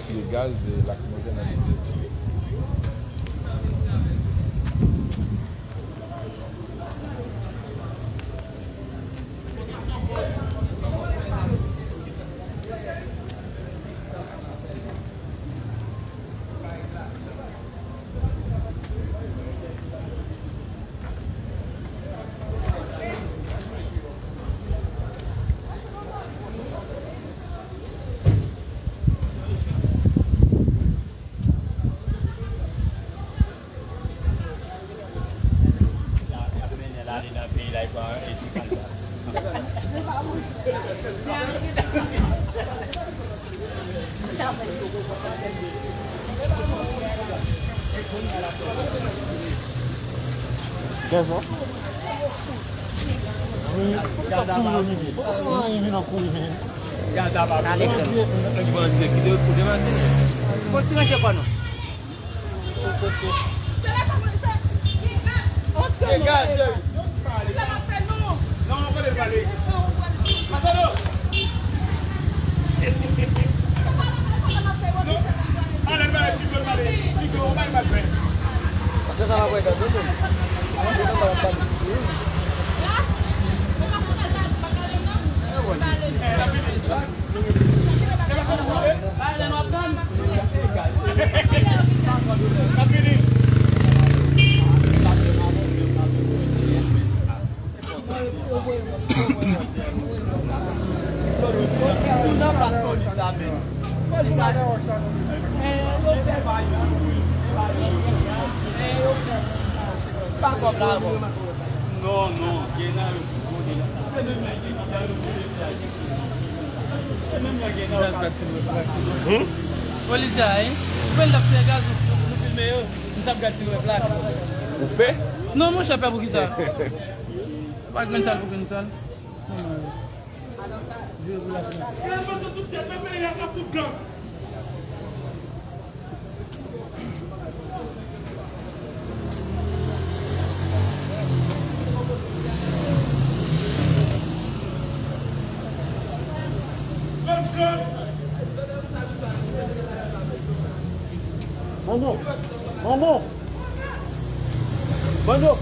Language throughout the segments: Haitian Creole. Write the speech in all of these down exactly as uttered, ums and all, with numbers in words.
Tire gaz, eh, lakrimojèn nan. Kèzò? Wi, poukisa kouri yo rive? Poukisa kouri yo rive nan kouri, men? Gade a pa kouri. Nèg bandye kite yo kouri maten. Kontinye kò nou. Degaj, cheri. Non, non, kote l pale? Masado! Non, ale l pale, Chico, l pale. Chico, ou pa l pale. Apre sa, m ap regarde, non, non. Mwen kontan pa pale. Sou nan plas polis la menm. Polis la. Pa kòb la ankò. Non, non, gen nan yo. Polisye a, wi. Pou l t ap tire gaz, nou, nou, nou filme yo. Nou t ap gad si nou wè plak. Ou pè? Non, monchè, pè pou kisa? Pa grenn sal pou grenn sal. Jwe pou la frans. Grenn sal tout tèt nan peyi a ka fout gang. Manno! Manno! Manno!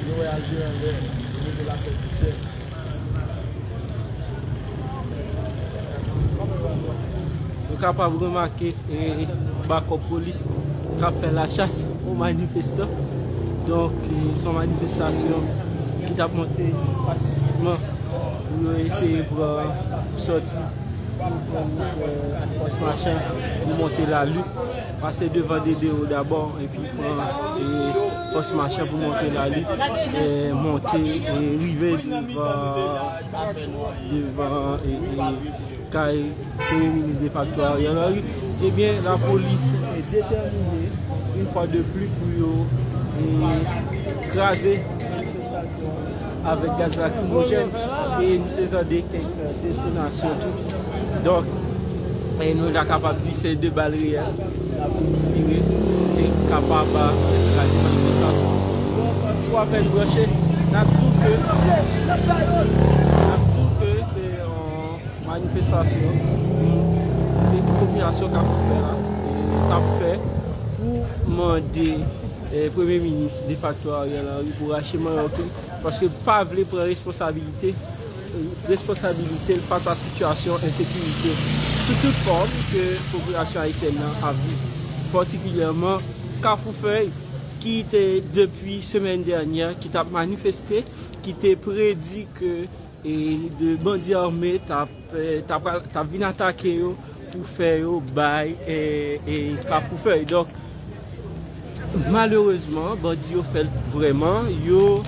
Yo wè al jere anlè, yo mete l atè disyèl. Nou kapab remake, e, bakòp polis k ap fè lachas yon manifestan. Donk, e, se yon manifestasyon ki t ap monte pasifikman pou yo eseye pran sòti, pou pran, e, Pòs Machan pou monte Lali. Pase devan D D O dabò, epi pran, e, Pòs Machan pou monte Lali, e, monte, e, rive devan, devan, e, e, kay Premye Minis defakto Ariel Henry. Ebyen, lapolis, e, detèmine, yon fwa de pli, pou yo, e, kraze avèk gaz lakrimojèn, e nou te tande kèk detonasyon tou. Donk, e nou ta kapab di se de bal reyèl lapolis tire, e kapab kraze manifestasyon. Donk, si w apèn branche, n ap di w ke, n ap di w ke se yon manifestasyon, e popilasyon k ap fè la, e k ap fè pou mande, e, Premye Minis defakto Ariel Henry pou rache manyòk li, paske l pa vle pran responsabilite, responsabilite l fas a sitiyasyon ensekirite sou tout fòm ke popilasyon ayisyèn nan ap viv, patikilyèman Kafou Fèy, ki te depi semèn dènyè, ki t ap manifeste, ki te predi ke, e, de bandi ame t ap, e, t ap, t ap vin atake yo pou fè yo bay, e, e, Kafou Fèy. Donk, malerezman, bandi yo fè l vrèman. Yo,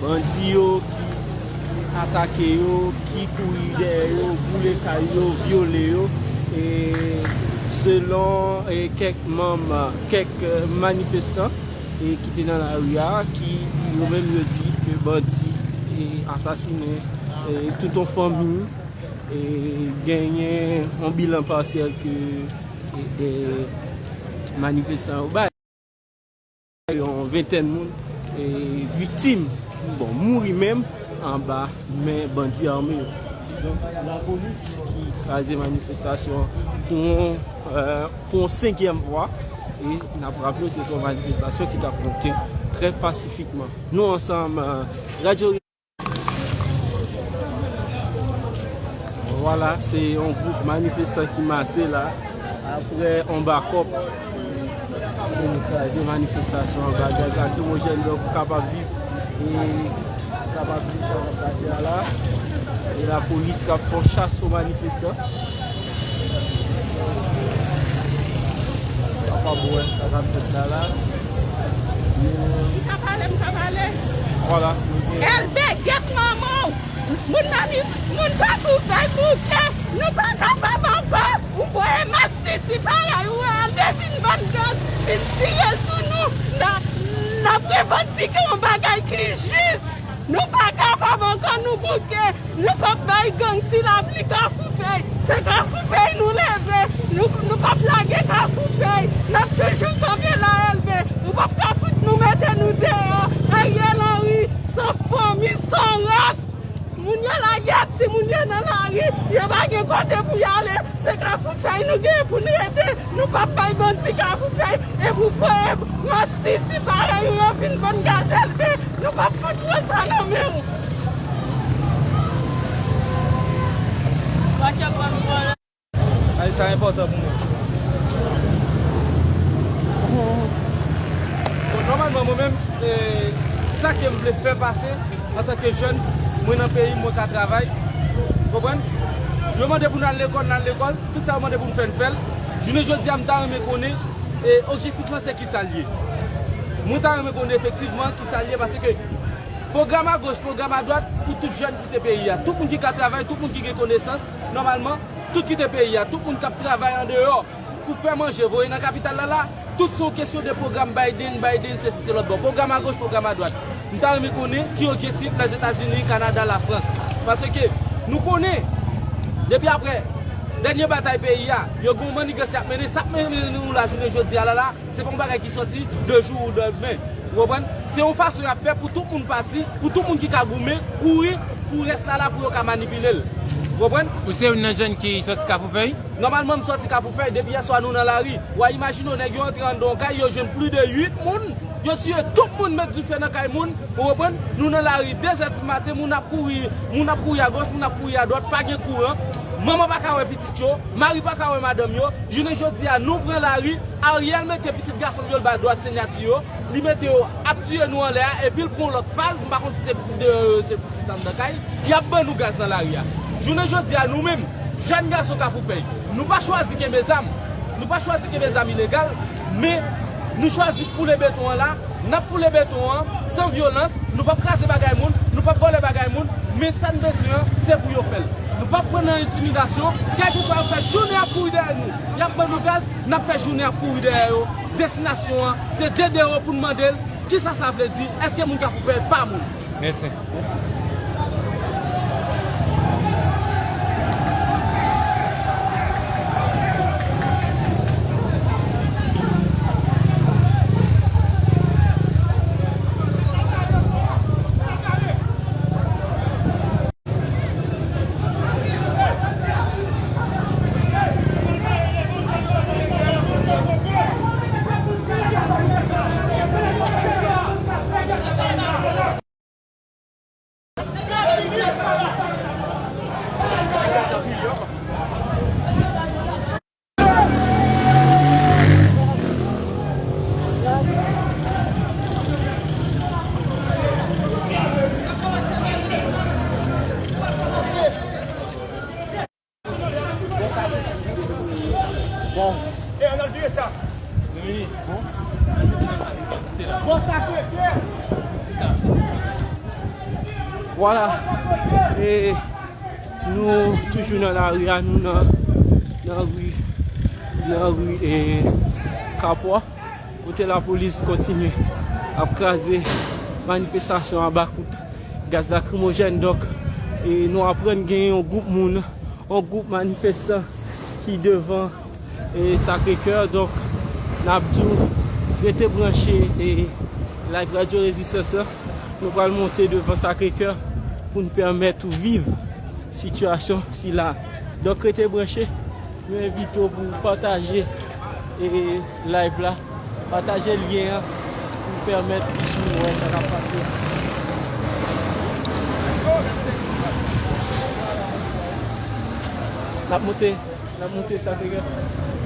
bandi yo ki atake yo, ki kouri dèyè yo, boule kay yo, vyole yo, e selon, e kèk manm, kèk, e, manifestan, e ki te nan lari a, ki yo menm yo di ke bandi, e asasinen, e tout yon fanmi, e genyen yon bilan pasyèl ke, e, e manifestan yo bay. Yon ventèn moun, e, viktim, bon, mouri menm anba men bandi ame yo. Donk, lapolis ki kraze manifestasyon an pou yon, e, pou yon senkyèm fwa. E n ap raple w, se te yon manifestasyon ki t ap monte trè pasifikman. Nou ansanm, e, Radyo Vwala, se yon gwoup manifestan ki mache la, apre yon bakòp, pou nou kraze manifestasyon anba gaz lakrimojèn, donk, pou kapab viv, e kapab viv sa k ap pase a la. E lapolis k ap fè yon chas sou manifestan. Papa Bwè, sa k ap fèt la, la. M ka pale, m ka pale. Vwala. Èlbe, gèt manman w. Moun nan ni, moun Kafou Vèy bouke. Nou pa kapab ankò. Ou voye masisi parèy ou, Èlbe vin bann gang, vin tire sou nou. N a, n ap revandike yon bagay ki jis. Nou pa kapab ankò, nou bouke. Nou p ap bay gang ti lapli Kafou Vèy. Se Kafou Vèy nou leve. Nou, nou p ap lage Kafou Vèy. N ap toujou kanpe la, Èlbe. Ou p ap ka fout nou mete nou deyò. Ariel Henry, san fanmi, san ras. Moun yo lage a timoun yo nan lari. Yo pa gen kote pou y ale. Se Kafou Fèy nou gen pou n rete. Nou p ap bay bandi Kafou Fèy. E pou voye masisi parèy ou yo vin bann gaz Èlbe. Nou p ap fout pran sa nan men w. Ay, sa enpòtan pou mwen. Bon, nòmalman, mwen menm, e, sa ke m vle fè pase antanke jèn, mwen nan peyi m, mwen ka travay. Konprann? Yo mande pou n al lekòl, n al lekòl. Tout sa yo mande pou n fè, n fè l. Jounen jodi a, m ta renmen konnen, e, objektif lan se ki sa l ye. Mwen ta renmen konnen efektivman ki sa l ye, paske pwogram agoch, pwogram adwat, pou tout jèn kite peyi a. Tout moun ki ka travay, tout moun ki gen konesans, nòmalman, tout kite peyi a. Tout moun k ap travay andeyò pou fè manje, voye nan kapital la, la, tout se yon kesyon de pwogram Biden, Biden, sesi, se lòt bò. Pwogram agoch, pwogram adwat. M ta renmen konnen ki objektif Lèzetazini, Kanada, Lafrans. Paske nou konnen, depi apre dènye batay peyi a, yo gen yon mannigans y ap mennen, sa k mennen nou la jounen jodi a la, la, se pa yon bagay ki sòti de jou ou de men. Ou konprann? Se yon fason y ap fè pou tout moun pati, pou tout moun ki ka goumen, kouri pou rès la la pou yo ka manipile l. Ou konprann? Ou se youn nan jèn ki sòti Kafou Fèy? Nòmalman, m sòti Kafou Fèy, depi yèswa nou nan lari. W a imajine w, nèg yo antre anndan yon kay, yo jwenn plis de uit moun, yo tiye tout moun, met dife nan kay moun, ou konprann? Nou nan lari, de zè di maten, moun ap kouri, moun ap kouri agoch, moun ap kouri adwat, pa gen kouran. Manman pa ka wè pitit yo, mari pa ka wè madanm yo. Jounen jodi a, nou pran lari, Ariel mete pitit gason l yo, l ba dwa siyati yo, li mete yo ap tiye nou anlè a, epi l pran yon lòt faz, m pa konn si se pitit deyò yo, se pitit anndan kay, y ap ban nou gaz nan lari a. Jounen jodi a, nou menm, jèn gason Kafou Fèy, nou pa chwazi kenbe zam, nou pa chwazi kenbe zam ilegal, men nou chwazi foule beton an la, n ap foule beton an, san vyolans, nou p ap kraze bagay moun, nou p ap vòlè bagay moun, men sa n bezwen an, se pou yo fè l. Nou p ap pran nan entimidasyon, kèlkeswa yo fè jounen ap kouri dèyè nou, y ap ban nou gaz, n ap fè jounen ap kouri dèyè yo. Destinasyon an, se de dewo pou n mande l, kisa sa vle di, èske moun Kafou Fèy pa moun? Mèsi. Bon. Bon, sa kweke. Vwala. E nou toujou nan lari a, nou nan, nan ri, nan ri e Kapwa, kote lapolis kontinye ap kraze manifestasyon a ba kout gaz lakrimojèn. Donk, e nou aprann gen yon gwoup moun, yon gwoup manifestan ki devan e Sacré-Cœur. Donk, n ap di w rete branche e live Radyo Rezistans lan. Nou pral monte devan Sacré-Cœur pou n pèmèt ou viv sitiyasyon sila. Donk, rete branche. Nou envite w pou w pataje e live la. Pataje lyen an pou pèmèt plis moun wè sa k ap pase a. N ap monte, n ap monte Sacré-Cœur.